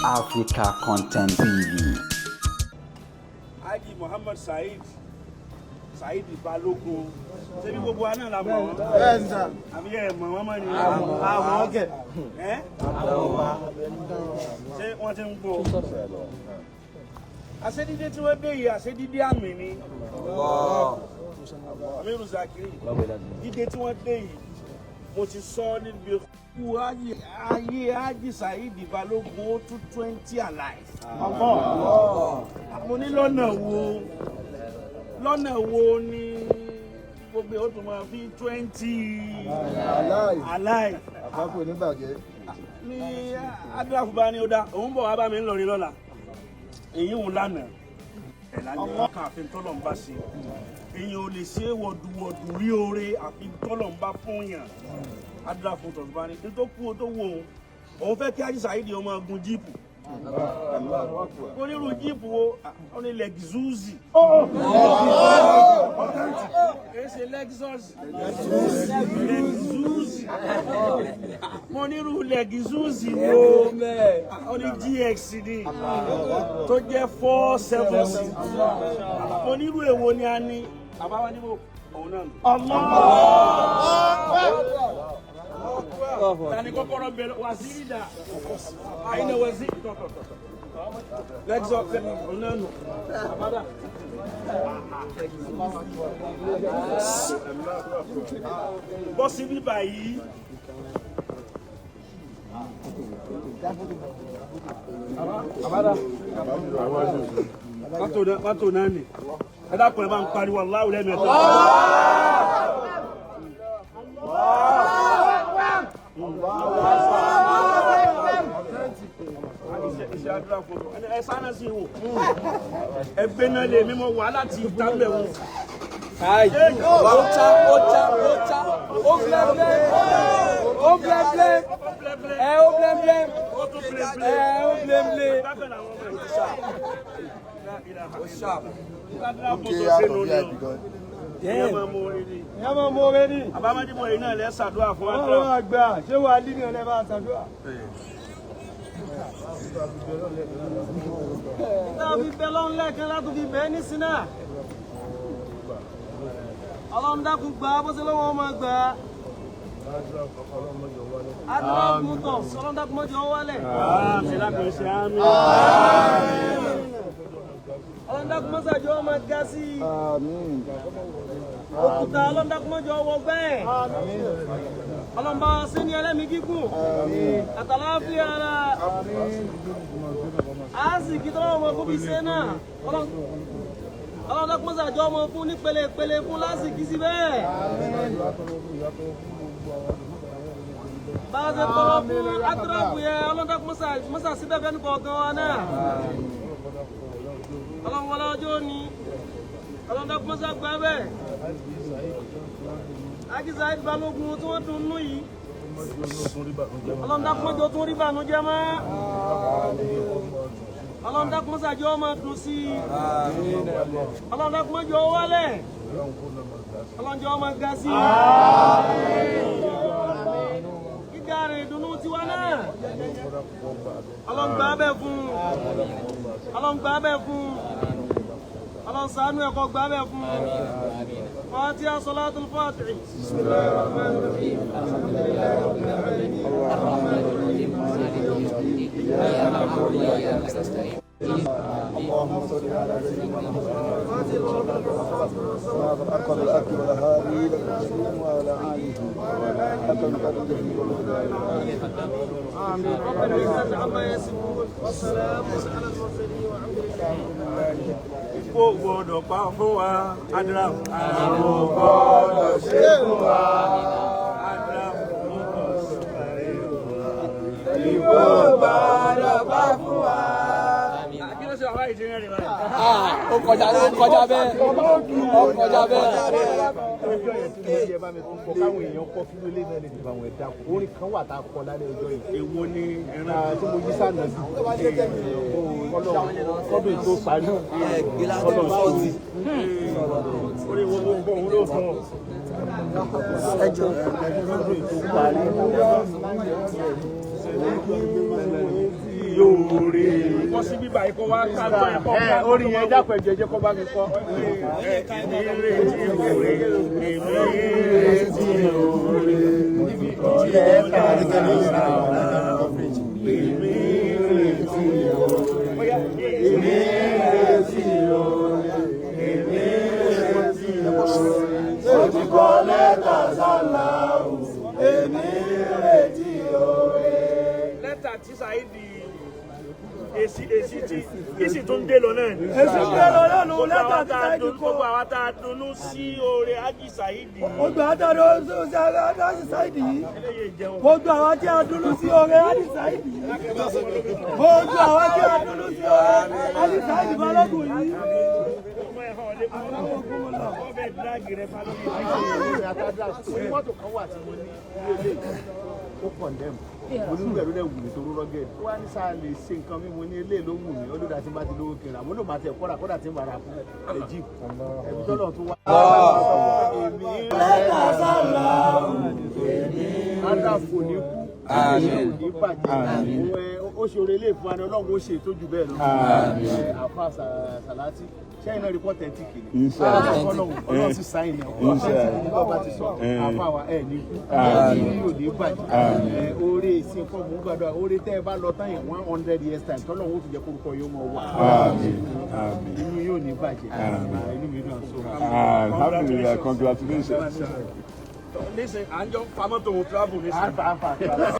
Africa Content TV. Haji Muhammad Saheed Saheed Balógun, ṣebí gbogbo wa náà la mọ̀ wọ́n? Bẹ́ẹ̀ni sà. Àbí ẹ mọ̀ wọ́n mọ́ ni? Àwọn ọkẹ. Ẹ́, ṣé wọ́n ti ń gbọ́ àṣedídé tí wọ́n dé yìí? Àṣedídé àmì ni. Amiru Zakiri, dídé tí wọ́n dé yìí, mo ti sọ níbi kú ayé Haji Saheed Balógun, ó tún 20 alive. Mo ní lọ́nà wo, lọ́nà wo ni gbogbo ó tún máa fi 20 Aláì. alive? Àpapọ̀ oníbàjẹ́. Ní adúláfù bá ní ó dá òun bọ̀ wá bá mi ń lọrin lọ́la, èyí ń lánàá ẹ̀ lánàá kan. Àfi tọ́lọ̀ ń bá ṣe, èyàn ò lè ṣe é wọ̀dùwọ̀dù rí oore àfi tọ́lọ̀ ń bá fún yàn. Adúláfù tọ̀tún bá ní nítorí kú o tó wù òun, òun fẹ́ kí Haji Saheed ó máa gun jíìpù. Onírú jíìpù wo? Ó ní Lexus, kìí ṣe Lexus, Lexus. Mo nírú Lexus wo? Ó ní GX ní tó jẹ́ 476. Mo nírú èwo ni a ní àbáwá níbo òun náà nù. Tani kọ́kọ́rọ́ bẹ̀rẹ̀ waziri dà àyìnà waziri tọ̀tọ̀tọ̀ Lexus òun náà nù àbádà. Bọ́ sí bíbà yìí. Àbádà mọ́tò náà nì. Ẹ dákun, ẹ bá ń pariwo Allahu lẹ́mẹ̀ẹ́ta. Iṣẹ́ àdúrà fún ọ, ẹ sáná sí wò, ẹgbẹ́ náà lè mímọ wà láti ìtàmbẹ̀ wò. Ó cha, ó cha, ó cha, ó blẹ́blẹ́, ó blẹ́blẹ́, ẹ ó blẹ́blẹ́, Ó tún blẹ́blẹ́. Ẹ ó blẹ́blẹ́. Bákan làwọn ọmọ Ó sharp. Àdúrà fún Òkè tó sínú àtọ̀ ni o. VIP gan. Ìyẹn máa mú orin ni. Ìyá máa mú orin ní. Àbámọ́dé yìí náà lẹ́ ṣàdúrà fún àdúrà. Ọlọ́run àgbà, ṣé wàá lé ní ọ̀lẹ́ bá a ṣàdúrà? Tá a fi bẹ lọ́run lẹ́ẹ̀kan látò fi bẹ́ẹ̀ ní sinà. Ọlọ́run dákun gbà á, bó ṣe lọ́wọ́ ọmọ gbà á. Adúlá mú tọ̀, ọlọ́run dákun mọ́jọ wálẹ̀. Àmì lákòó ṣe àmì. Ọlọ́run dákun mọ́sàájọ́ ọmọ ga sí i. Àmín. Òkúta, ọlọ́run dákun mọ́jọ wọ gbẹ́. Ọlọ́run bá wa sí ní ẹlẹ́mìí gígùn. Àtàláfíà ara. Á sì kí tọ́lọ́wọ́ ọmọ fún fi ṣe náà. Ọlọ́run dákun mọ́sàájọ́ ọmọ fún ní pele fún lásìkí sí bẹ́ẹ̀. Bá a ṣe tọrọ fún atúrọ̀pù yẹn, ọlọ́run dákun mọ́sà síbẹ̀ fẹ́ nìkọ̀ọ̀kan wa náà. Ọlọ́run wọlé ọjọ́ òní, ọlọ́run dákun mọ́sà gbà bẹ́ẹ̀. Haji Saheed Balógun tí wọ́n dùn nú yìí, ọlọ́run dákun mọ́jọ tún rí bànújẹ́ mọ́. Ọlọ́run dákun mọ́sà jẹ́ ọmọ dùn sí i. Ọlọ́run dákun mọ́jọ wálẹ̀, ọlọ́run jẹ́ ọmọ ga sí i. Gíga rẹ̀ ìdùnnú tiwa náà, ọlọ́run gbà bẹ́ẹ̀ fún. Ọlọ́run gbà bẹ́ẹ̀ fún. Ọlọ́run ṣàánú ẹ̀kọ́ gbà bẹ́ẹ̀ fún. Fatiha Salatul Fatihi. Bismillahir Rahmanir Rahim. Alhamdulillahi rabbil alamin. Iyyaka na'budu wa iyyaka nasta'in. اللهم صل على سيدنا محمد صراط الحق والهادي الى المسلم وعلى اله حق قدره ومقداره. آمين. رب العزة عما يصفون والسلام على المرسلين والحمد لله. Ikú ò gbọdọ̀ pa fún wa, àdúrà. Àrùn ò Gbọ́dọ̀ ṣe fún wa. Àdúrà. Ikú gbọ́dọ̀ pa fún wa. Kí ló ṣe bàbá yìí ti rẹ́rìn báyìí? Ó kọjá, ó kọjá bẹ́ẹ̀, ó kọjá bẹ́ẹ̀. Ọjọ́ yẹn tí mo jẹ́ bá mi tún kọ káwọn èèyàn kọ́ fún ilé náà lè dìbò àwọn ẹ̀dá kù. Orin kan wà tá a kọ lálẹ́ ọjọ́ yìí. Èwo ni ẹran? Tí mo yí sànà sí. Kọ́dún tó parí. Kọ́dún tó Orí wo ló gbọ́ òun ló sọ? Kọ́dún tó parí. Yóò. oore. Wọ́n sí bíbá ikọ̀ wá ká tó ẹ̀kọ́ ká. Orin yẹn dákun, ẹ̀jẹ̀ jẹ́ kó bá mi kọ́. Èmi retí oore, èmi retí oore. Èmi retí oore. Èmi retí oore. Èmi retí oore. Mo ti kọ lẹ́tà sálà o, èmi retí oore. Lẹ́tà tí Saidi èsì èsì tí ìsì tó ń dé lọ náà ni. Èsì ń dé lọ náà nù, lẹ́tà tí Saidi kọ. Gbogbo àwa tá a dunnú sí oore Ájì Saidi. Gbogbo àtàdé Ájì Saidi yìí. Eléyìí jẹun. Gbogbo àwọn tí a dúró sí oore Ájì Saidi yìí. Gbogbo àwọn tí a dúró sí oore Ájì Saidi Balógun yìí. Ọmọ ẹ̀hán ọ̀lẹ́ fún wọn bẹ́ẹ̀ dírágì rẹ balógun. Mọ́tò kan wà tí mo ní ilé ilé ó condemn. Mo ní gbẹ̀rú lẹ̀ wù mí tó rọ́gẹ̀. Ó wá ní sáà lè ṣe nǹkan mi, mo ní ilé ló wù mí. Ó lóda tí n bá ti lówó kiri, àmọ́ ló máa tẹ̀ kọ́ra kọ́dà tí n bára fún ẹ̀jì ẹ̀mí tọ́lọ̀ tó wá. Èmi Lẹ́tà sálà o. Adàfò ní kú, àmì ò ní bàjẹ́. Ó ṣe oore ilé ìfún wa ni Ọlọ́run ó ṣe ìtọ́jú bẹ́ẹ̀ lọ. Àfa Sàlátì, sẹ́yìn náà rí pọ́tẹ́ntìkì ni Ọlọ́run sì sáyìn ní ọ̀pọ̀ ní bàbá ti sọ àfa wa ẹ̀ ní kú, ní ò ní bàjẹ́. Oore ìsìn kọ́ mú gbàdúrà, oore tẹ́ ẹ bá lọ tán yẹn, 100 years time, tọ́lọ́run ó fi jẹ́ kórúkọ yóò mọ̀ wá, inú yóò ní bàjẹ́. Inú mi dùn so. Alhamdulillah, congratulations. Nísìnyí à ń jọ pamọ́tò travel nísìnyí. Àfà àfà àfà.